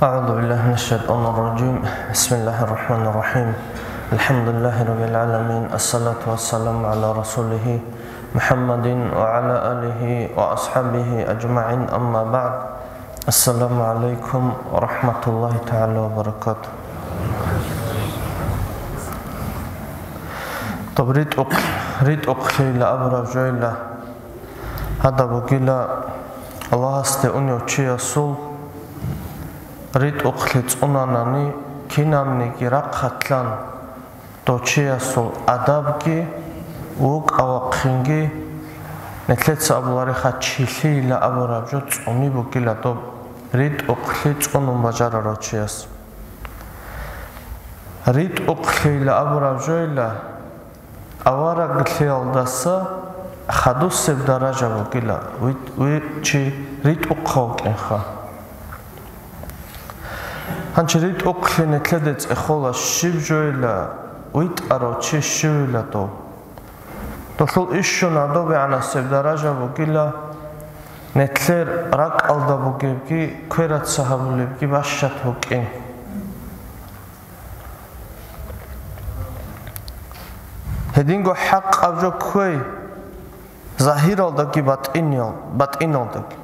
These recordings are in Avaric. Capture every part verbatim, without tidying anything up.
أعوذ بالله من الشيطان الرجيم. بسم الله الرحمن الرحيم. الحمد لله رب العالمين. الصلاة والسلام على رسوله محمد وعلى آله وأصحابه أجمعين. أما بعد. السلام عليكم ورحمة الله تعالى وبركاته. Доб ритӀухъ-, ритӀухълъийила абураб жойила. Гьадаб бугила Аллагьасде унев чиясул ритӀухълъи цӀунанани кинабниги рахъалъан дов чиясул адабги, вукӀа-вахъинги, нилъеца абулариха чилъийила абураб жо цӀуни бугила доб ритӀухълъи цӀунун бажарарав чияс. РитӀухълъийила абураб жойила авараглъиялдаса хадусеб даража бугила, ви-, ви-, чи ритӀухъав вукӀинха. Гьанчи ритӀухълъи нилъеде цӀехола щиб жойила, витӀарав чи щивила дов. Долъул ишшун гьадобегӀанасеб даража бугила, нилъер ракӀалда бугебги, квераца гьабулебги бащад букӀин. Гьединго хӀакъаб жо кквей, загьиралдаги батӀиниял-, батӀиналдаги.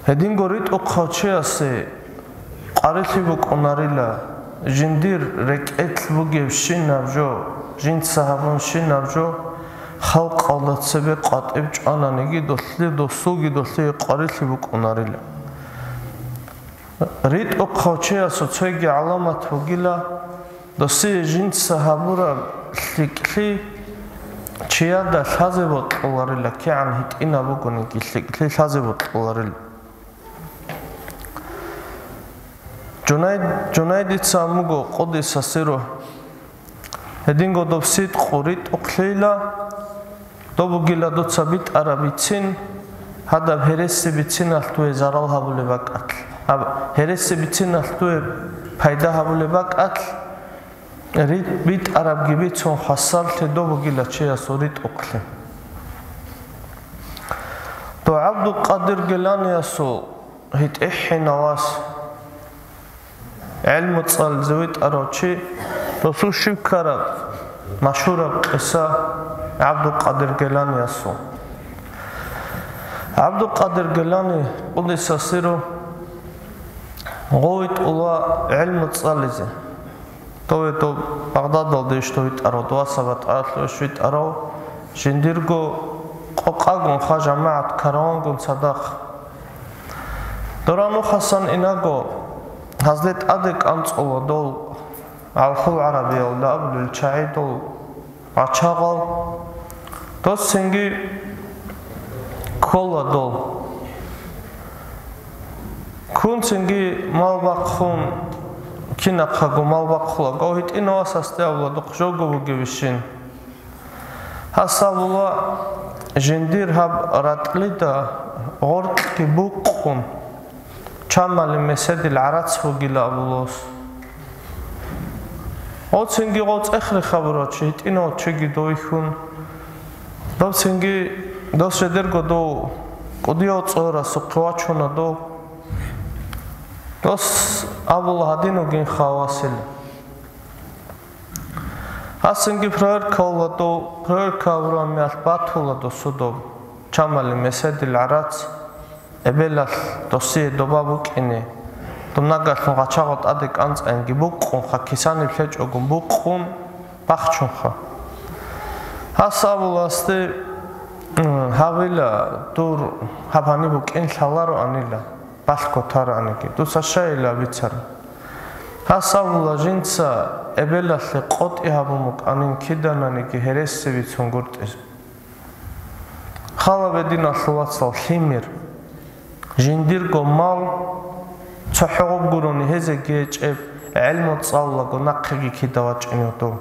Гьединго ритӀухъав чиясе къварилъи букӀунарила, жиндир рекӀелъ бугебщинаб жо, жинца гьабунщинаб жо, халкъалда цебе къватӀиб чӀвананиги, долъи-, досулги долъие къварилъи букӀунарила. РитӀухъав чиясул цоги гӀаламат бугила, досие жинца гьабураб лъикӀлъи чияда лъазе бокьуларила, кигӀан гьитӀинаб бугониги лъикӀлъи лъазе бокьуларила. Жунай-, Жунайдица амуго къудиса сиру. Гьединго доб сидкъу ритӀухълъейила, доб бугила дуца битӀараб бицин, гьадаб гьереси бициналъ дуе зарал гьабулеб бакӀалъ. Гьаб гьереси бициналъ дуе пайда гьабулеб бакӀалъ, рит-, битӀарабги бицун хвасарлъи доб бугила чиясул ритӀухълъи. Дов ГӀабдулкъадир Геланиасул гьитӀихӀинав вас, гӀелму цӀализе витӀарав чи, досул щиб ккараб машгьураб къиса ГӀабдулкъадир Геланиасул. ГӀабдулкъадир Гелани къудиса сиру гъов витӀула гӀелму цӀализе. Дове доб Багъдадалда иш дов витӀарав, дова сабатӀаялъув иш витӀарав, жиндирго къокъагун ха жамагӀат каравангун цадахъ. Дора нухасан инаго, гьазде тӀаде кӀанцӀула дол гӀалхул гӀарабиялда абулел чагӀи дол гъачагъал, дос цинги ккола дол. Ккун цинги мал бахъун, кинахъаго мал бахъулаго, гьитӀинав васасде абула духъ жого бугевищин. Гьас абула, жиндир гьаб ратӀлида гъоркьги букъун, чамали меседил гӀарац бугила абулос. О, цинги гъо цӀехре хабурав чи, гьитӀинав чиги довихьун. Дов цинги, дос жедерго дов кӀудияв цӀорасухъе вачуна дов. Дос абула, гьадин вугин хавасил. Гьасинги проверкаулла дов, проверка гьабураб мехалъ батула досу доб, чамали меседил гӀарац, эбелалъ досие доба букӀине, доб нагагьлъун гъачагъал тӀаде кӀанцӀаинги букъунха, кисаниб лъечӀогун букъун бахчунха. Гьас абуласде, м, гьавила, дур гьаб гьаниб букӀин лъалароанила. Балъго тараниги, дуца щайила бицара. Гьас абула, жинца эбелалъе къотӀи гьабун букӀанин кидананиги гьереси бицун гуртӀизе. Хала бединалъул вацал лъимер, жиндирго мал, цохӀо гъоб гурони гьезеги гьечӀеб, гӀелму цӀалулаго нахъеги кида вачӀинев дов.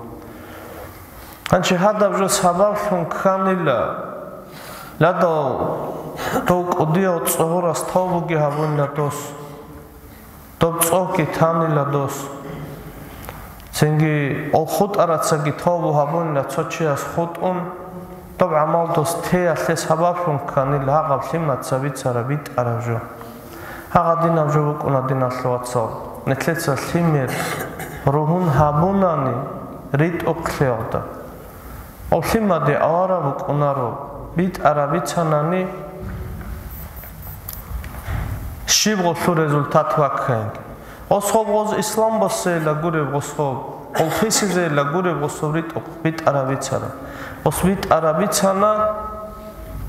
Гьанчи гьадаб жо сабаблъун кканила, ладал дов кӀудияв цӀогьорас тавбуги гьабунила дос, доб цӀогьги танила дос. Цинги ол хутӀарацаги тавбу гьабунила цо чияс хутӀун, доб гӀамал дос теялъе сабаблъун кканила гьагъаб лъимаца бицараб битӀараб жо. Гьагъадинаб жо букӀуна, диналъул вацал, нилъеца лъимер ругьун гьабунани ритӀухълъиялда. Гьеб лъимаде авараг букӀунаро, битӀараб бицанани, щиб гъолъул результат баккаги. Гъосгъоб гъоз ислам босейила гуреб гъосгъоб, гъол хисизейила гуреб гъосгъоб ритӀухъ битӀараб бицана. Гъос битӀараб бицана,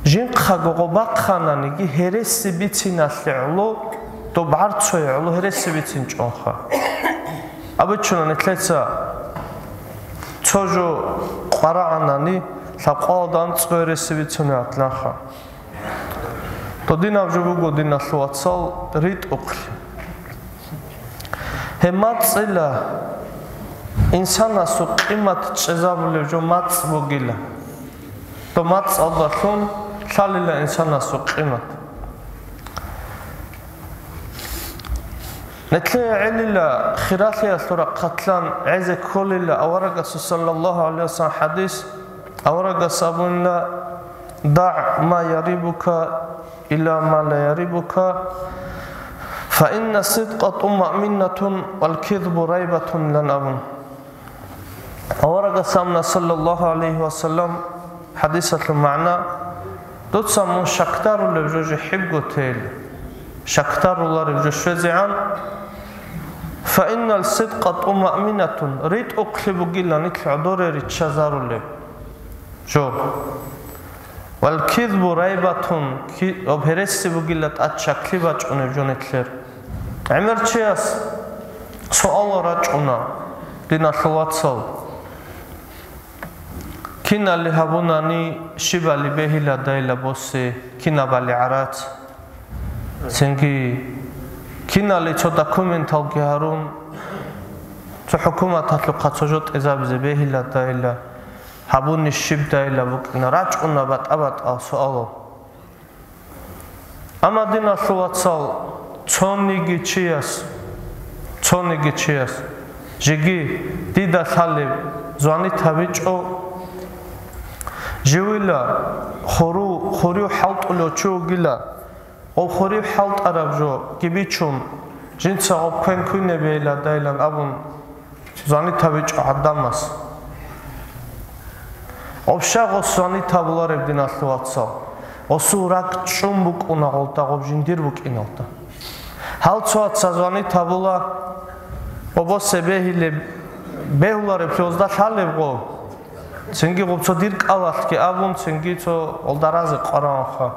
жинхъаго гъо бахъананиги гьереси бициналъе гӀоло, доб гӀарцое гӀоло гьереси бицинчӀонха. Абичуна нилъеца цо жо къварагӀанани, лъабкъоялда анцӀго гьереси бицунеб батилаха. Додинаб жо буго, диналъул вацал, ритӀухълъи. Гьеб мацӀила инсанасул къимат чӀезабулеб жо мацӀ бугила. Доб мацӀалдалъун лъалила инсанасул къимат. Нилъее гӀелила хиралъиялъул рахъалъан гӀезе кколила аварагасул саллаллагьу гӀалайгьи вассалам хӀадис, аварагас абунила: «ДагӀ ма ярибука иля ма ла ярибука, фа инна сидкъа тумаъминатун вал кизбу райбатун», — лан абун. Аварагас абуна, саллаллагьу гӀалайгьи вассалам, хӀадисалъул магӀна: «Дуца мун щакдарулеб жо жихӀибго тейила, щакдарулареб жо щвезегӀан, фа иннал сидкъа тумаъминатун, ритӀухълъи бугила нилъ гӀодоре риччазарулеб жо. Вал кизбу райбатун, ки-, об гьереси бугила тӀад чаклъи бачӀунеб жо нилъер». ГӀемер чияс суал рачӀуна, диналъул вацал. Кинали гьабунани, щибали бегьиладайила босе, кинабали гӀарац. Цинги кинали цо документалги гьарун, цо хӀукуматалъухъа цо жо тӀезабизе бегьиладайила, гьабуни щибдайила букӀина, рачӀуна батӀа-батӀал суалал. Амма, диналъул вацал, цониги чияс, цониги чияс, жеги дида лъалеб, звонить гьабичӀо, живила, хуру-, хурив хӀалтӀулев чи вугила, гъов хурив хӀалтӀараб жо гибичун, жинца гъоб квен куйнебейила дайлан абун, звонить гьабичӀо гӀадамас. Гъоб щай гъос звонить гьабулареб, диналъул вацал? Гъосул ракӀ чӀун букӀуна гъолда, гъоб жиндир букӀиналда. Гьал цо ваца звонить гьабула, гъобосе бегьилеб, бегьулареб лъозда лъалеб гъо. Цинги гъоб цо дир кӀалалъги абун, цинги цо гъолда разе къвараванха.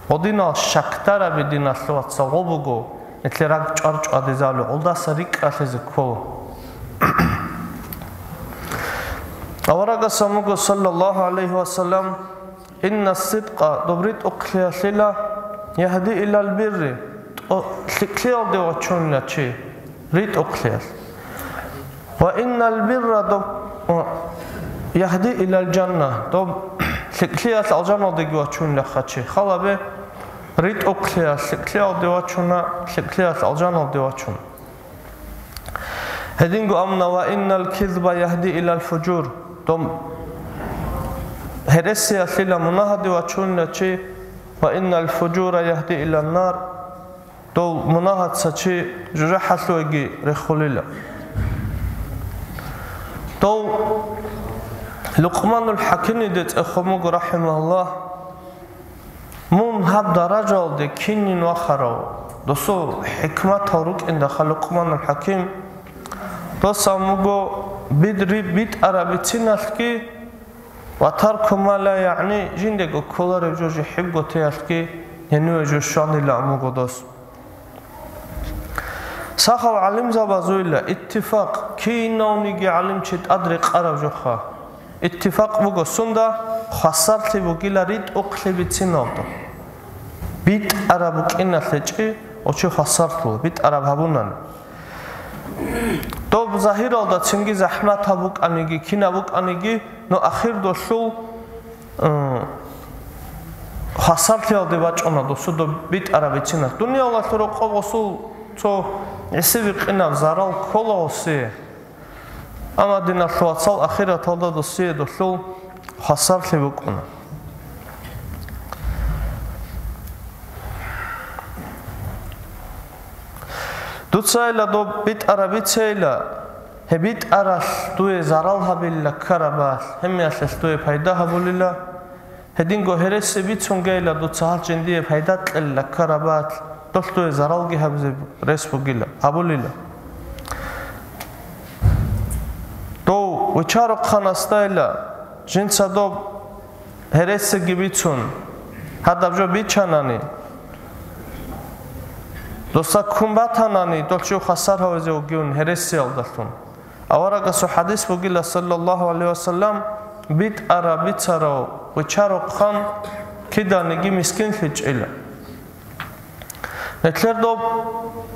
Гъодинал щакдараби, диналъул вацал, гъо буго, нилъер ракӀ чӀвар-чӀвадизабулеб, гъолдаса рикӀкӀалъизе ккола. Аварагас абун буго, саллаллагьу гӀалайгьи вассалам: «Инна сидкъа, доб ритӀухълъиялъила, ягьди илал бирри, тӀо-, лъикӀлъиялде вачунила чи». РитӀухълъиялъ. «Ва иннал бирра», доб, ягьди илал жанна, доб лъикӀлъиялъ алжаналдеги вачунилаха чи. Халабе, ритӀухълъиялъ лъикӀлъиялде вачуна, лъикӀлъиялъ алжаналде вачун. Гьединго амна: «Ва иннал кизба ягьди илал фужур», доб гьересиялъила мунагьаде вачунила чи, «ва иннал фужура ягьди илан нар», дов мунагьаца чи жужахӀалъувеги рехулила. Дов Лукъманул ХӀакимиде цӀехол буго, рахӀимагьуллагь: «Мун гьаб даражалде кинин вахарав, досул хӀикматал рукӀиндахъа Лукъманул ХӀаким, дос абун буго, бидри битӀараб бициналъги ва тарку ма ла ягӀни, жиндего кколареб жо жихӀибго теялъги гьениве жо щванила», абун буго дос. Сахал гӀалимзабазуйла иттифакъ, кинавниги гӀалимчи тӀадрекъараб жоха. Иттифакъ буго сунда, хвасарлъи бугила ритӀухълъи бициналда. БитӀараб букӀиналъе чи, очи хвасарлъула, битӀараб гьабунани. Доб загьиралда цинги захӀматаб букӀаниги, кинаб букӀаниги, но ахирдолъул М, хвасарлъиялде бачӀуна досуда битӀараб бицина. Дуниялалъул рокъоб гъосул цо гӀиси-бикъинаб зарал ккола гъосие. Амма диналъул вацал ахираталда досие долъул хвасарлъи букӀуна. Дуцайила доб битӀараб бицейила, гьеб битӀаралъ дуе зарал гьабилла ккарабалъ, гьемиялъалъ дуе пайда гьабулила, гьединго гьереси бицунгейила дуца гьал жиндие пайда кьелила ккарабалъ, долъ дуе заралги гьабизе рес бугила, гьабулила. Дов вичарухъанасдайила, жинца доб гьересиги бицун, гьадаб жо бичанани, досда ккун батанани, дол чи хвасар гьавизе вугевун гьересиялдалъун. Аварагасул хадис бугила, саллаллаху гӀалайхи вассалам, битӀараб бицарав вичарухъан киданиги мискинлъичӀила. Нетлъер доб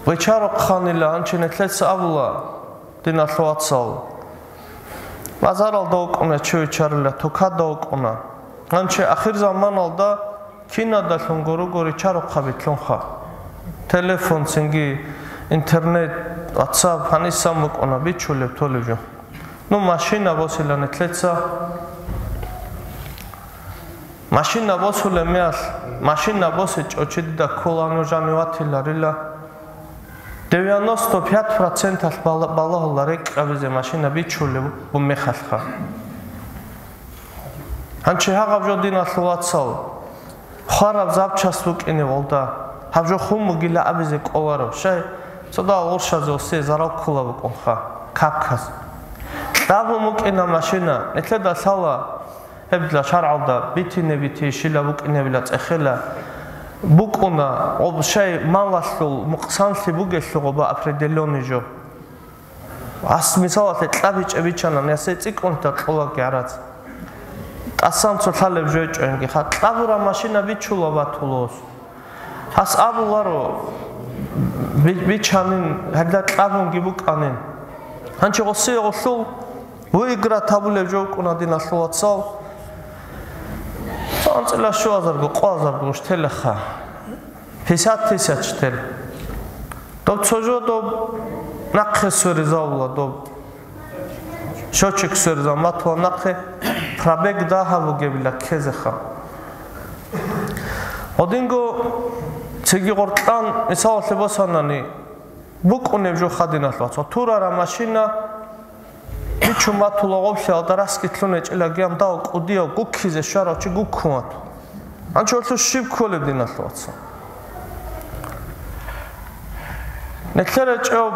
вичарухъанила, гьанчи нетлъеца абула, диналъул вацал. Базаралда вукӀуна чи вичарила, тукада вукӀуна. Гьанчи ахир заманалда кинадалъун гуро-гури вичарухъаби лъунха. Телефон, цинги интернет, WhatsApp, гьанисан букӀуна бичулеб толеб жо. Ну, машина босила нетлъеца. Машина босулеб меялъ, машина босичӀо чи дида ккола, ну, жанив ватиларила. Девяносто пять проценталъ бала-, балагьула рекӀкӀабизе машина бичулеб бу-, мехалъха. Гьанчи гьагъаб жо, диналъул вацал, хвараб запчасть букӀине гъолда, гьаб жо хун бугила абизе кӀоларо. Щай, цодал гъурщазе осие зарал ккула букӀунха, капказ. Кьабун букӀина машина, нетлъеда лъала, гьебла шаргӀалда битине битищила букӀинебила цӀехела букӀуна, гъоб щай малалъул мукъсанлъи бугелъул гъоба определённый жо. Ас мисалалъе кьабичӀеб бичанан, ясе цӀикӀкӀунта кьолаги гӀарац. ТӀасан цо лъалеб жойчӀоинги ха, кьабураб машина бичула батулос. Гьас абуларо, би-, бичанин, гьелда кьабунги букӀанин. Гьанчи гъосие гъолъул выиграть гьабулеб жо букӀуна, диналъул вацал. Цо анцӀила щуазарго, къоазарго уш телеха. Пятьдесят тысяч тел. Доб цо жо доб нахъе сверизавула доб. Счётчик сверизавун батула нахъе, пробег дагьаб бугебила ккезеха. Гьодинго цеги гъоркьан, мисалалъе босанани, букӀунеб жо хадиналъ вацал. Турара машина, бичун батула гъоблъиялда расги лъун гьечӀила гьанив дав кӀудияв гуккизе щварав чи гуккун вату. Гьанчи гьолъул щиб кколеб, диналъул вацал? Нилъер гьечӀев,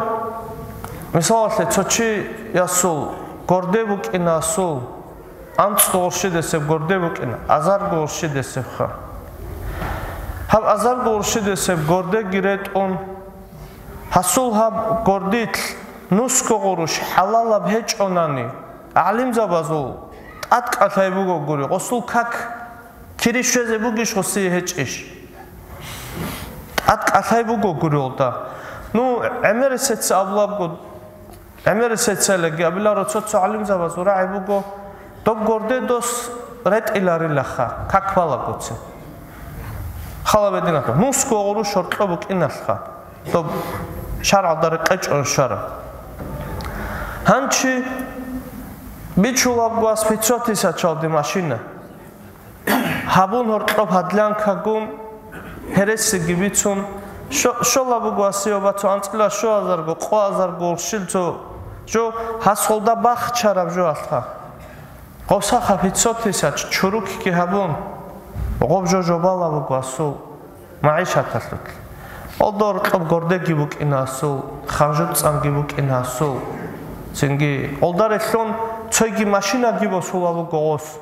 мисалалъе, цо чиясул горде букӀинасул, анцӀго гъурщидесеб горде букӀина, азарго гъурщидесебха. Гьаб азарго гъурщидесеб гордеги ретӀун, гьасул гьаб гордилъ нусго гъурущ хӀалалаб гьечӀонани, гӀалимзабазул тӀадкӀалъай бугогури, гъосул как кири щвезе бугищ, гъосие гьечӀищ? ТӀадкӀалъай бугогури гъолда. Ну, гӀемерисеца абулабго, гӀемерисецалаги абиларо, цо-цо гӀалимзабазул рагӀи буго, доб горде дос ретӀиларилаха, как балагоцин. Халаб гьединалъ. Нусго гъурущ гьоркьоб букӀиналъха. Доб шаргӀалда рекъечӀун щвараб. Гьанчи бичулабго ас пятьсот тысячалде машина. Гьабун гьоркьоб гьадлъанкагун, гьересиги бицун, що-, щола буго асиё бацу анцӀила щуазарго, къоазарго урщил цо жо, гьас гъолда бахчараб жо алъа. Гъосаха пятьсот тысяч чурукги гьабун, гъоб жо жобала буго асул магӀишаталъулъ. Гъолда гьоркьоб гордеги букӀина асул, ханжуцӀанги букӀина асул. Цинги гъолда релълъун цойги машинаги босула буго гъос.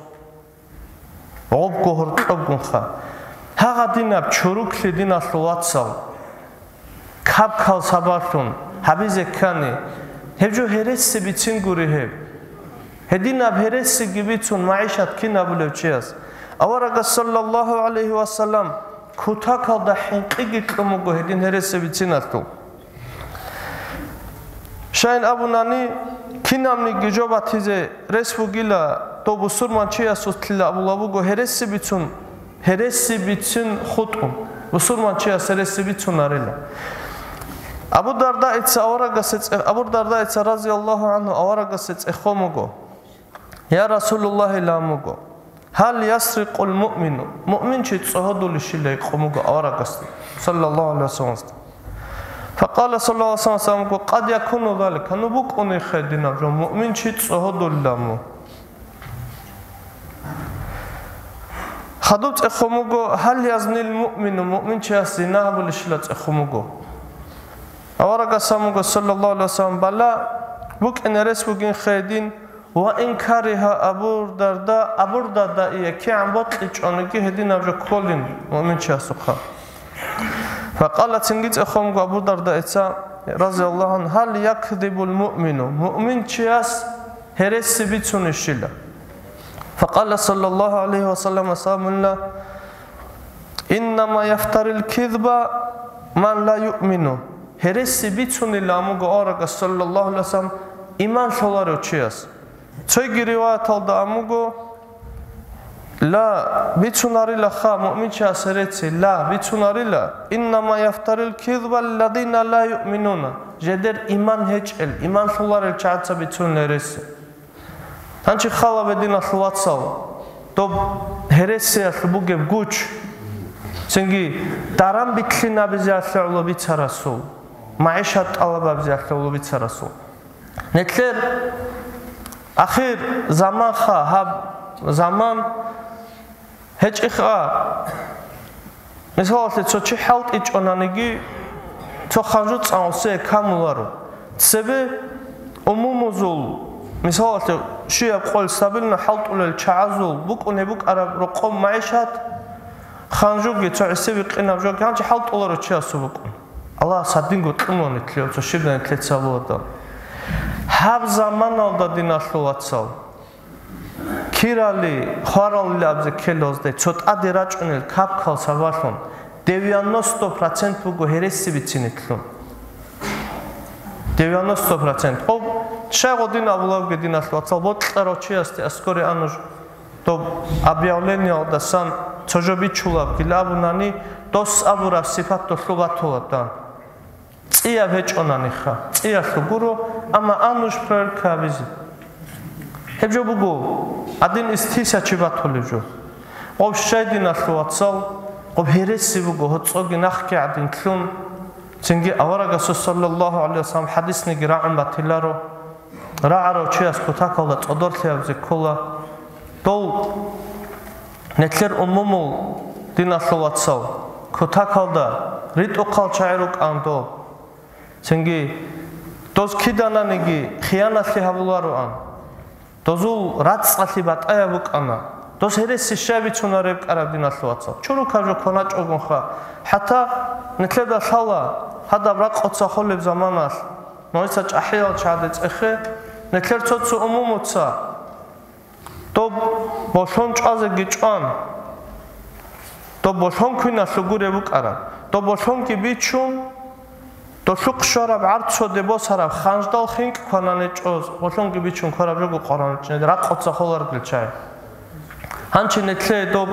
Гъобго гьоркьобгунха. Гьагъадинаб чуруклъи, диналъул вацал, кабкал сабаблъун гьабизе ккани, гьеб жо гьереси бицин гури гьеб. Гьединаб гьересиги бицун магӀишат кин абулев чияс, аварагас, саллаллаху гӀалайхи вассалам, кутакалда хӀинкъиги кьун буго гьедин гьереси бициналъул. Щайин абунани, кинабниги жо батизе рес бугила, дов бусурманчиясулъила абула буго, гьереси бицун, гьереси бицин хутӀун, бусурманчияс гьереси бицунарила. Абу Дардаица аварагасе цӀе-, Абу Дардаица, разияллаху гӀанху, аварагасе цӀехол буго. Я Расулуллагь, ламуго, гьал ясрикъул муъмину, муъминчи цӀогьодулищила гьикъун буго аварагасда, саллаллаху гӀалайхи вассаламасда. Факъала саллаллагьу гӀалайгьи ва саллам, «Къад якуну залик», гьаниб букӀунихъе, динаб жо, муъминчи цӀогьодулилан мун. Хадуб цӀехун буго, «Гьал язнил муъмину», муъминчияс зина гьабулищила цӀехун буго. Аварагас абун буго, саллаллагьу гӀалайгьи ва саллам, «Бала, букӀине рес бугин хедин, ва ин каригьа Абу Дарда, Абу Дардае кигӀан бокьичӀониги гьединаб жо кколин муъминчиясухъа». Факъала, цинги цӀехун буго Абу Дардаица, разияллагьу гӀангьу, «Гьал якзибул муъмину», муъминчияс гьереси бицунищила? Факъала саллаллагьу гӀалайгьи ва саллам, асабулла, «Иннама яфтарил кизба ман ла юъмину». Гьереси бицунила абун буго аварагас саллаллагьу гӀалайгьи ва саллам иман лъоларев чияс. Цоги риваяталда абун буго, ла, бицунарилаха муъминчияс гьереси, ла, бицунарила, «Иннама яфтарил кизба алладина ла юъминуна», жидер иман гьечӀел, иман лъоларел чагӀаца бицунила гьереси. Гьанчи хал гьабе, диналъул вацал, доб гьересиялъ бугеб гуч, цинги даран битлъинабизеялъе гӀоло бицарасул, магӀишат тӀалабабизеялъе гӀоло бицарасул. Нилъер ахир заманха, гьаб заман гьечӀеха. Мисалалъе, цо чи хӀалтӀичӀонаниги, цо ханжу цӀанусие камуларо. Цебе умумузул, мисалалъе, щибаб къоялъ стабильно хӀалтӀулел чагӀазул букӀунеб букӀараб рокъоб магӀишат, ханжуги, цо гӀисе бикъинаб жоги гьанчи хӀалтӀуларо чиясул букӀун. Аллагьас гьадинго кьуна нилъее, цо щибдай нилъеца абуладал. Гьаб заманалда, диналъул вацал, кирали, хваралли абзе ккелазде цо тӀаде рачӀунел капкал сабаблъун девяносто процент буго гьереси бицинеблъун. Девяносто процент. Гъоб щай гъодин абулабги, диналъул вацал, бокьарав чиясде аскоре а нуж доб объявлениялдасан цо жо бичулаб, гила абунани, дос абураб сипат долъул батулатан. ЦӀияб гьечӀонаниха, цӀиялъул гуро, амма а нуж проверка гьабизе. Гьеб жо буго, один из тысячи батулеб жо. Гъоб щай, диналъул вацал, гъоб гьереси буго, гьоцӀоги нахъги гӀадинлъун, цинги аварагасул саллаллагьу гӀалайгьи ва саллам хӀадисниги рагӀун батиларо. РагӀарав чияс кутакалда цӀодорлъиябзе ккола. Дол нилъер умумул, диналъул вацал, кутакалда ритӀухъал чагӀи рукӀан дол. Цинги доз кидананиги хиянатлъи гьабулароан. Дозул рацӀцӀалъи батӀаяб букӀана. Доз гьереси щай бицунареб кӀараб, диналъул вацал? Чурукаб жо кваначӀогонха. ХӀатта нилъеда лъала гьадаб ракъоца холеб заманалъ. Нужеца чӀахӀиял чагӀаде цӀехе, нилъер цо-цо умумуца доб болъон чӀвазеги чӀван, доб болъон квиналъул гуреб букӀараб, доб болъонги бичун, долъухъ щвараб гӀарцоде босараб ханждал хинкӀ кванани чӀоз, болъонги бичун квараб жого къваригӀунчӀине ракъоца холаргил чагӀи. Гьанчи нилъее доб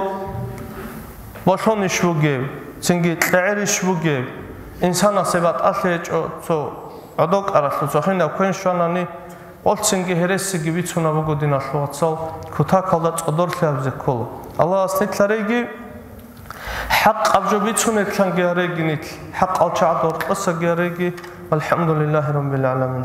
болъонищ бугеб, цинги кьегӀерищ бугеб, инсанасе батӀалъи гьечӀо цо гӀодокӀаралъур цохинаб квен щванани, къолцинги гьересиги бицунаб буго, диналъул вацал, кутакалда цӀодорлъи гьабизе ккола. Аллагьас нилъареги, хӀакъаб жо бицунеблъанги гьареги нилъ, хӀакъал чагӀад гьоркьосаги гьареги. ВалхӀамдулиллагьи раббил гӀаламин.